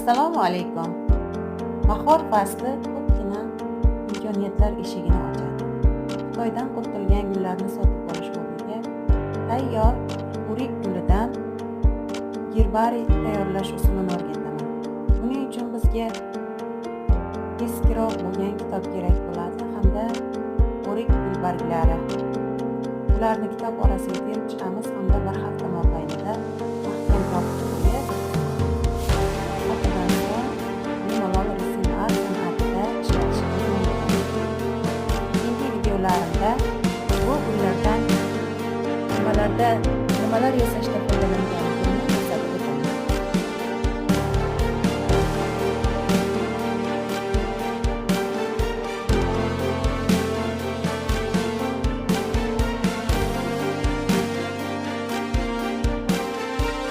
Assalomu alaykum. Bahor fasli ko'pgina imkoniyatlar eshigini ochadi. Xitoydan quritilgan gullarni sotib olish o'rniga tayyor o'rik gulidan gerbariy tayyorlash usulini o'rgataman. Buning uchun bizga eskiroq bo'lgan kitob kerak bo'ladi hamda o'rik gul barglari. Ularni kitob orasiga terib chiqamiz hamda bir hafta mobaynida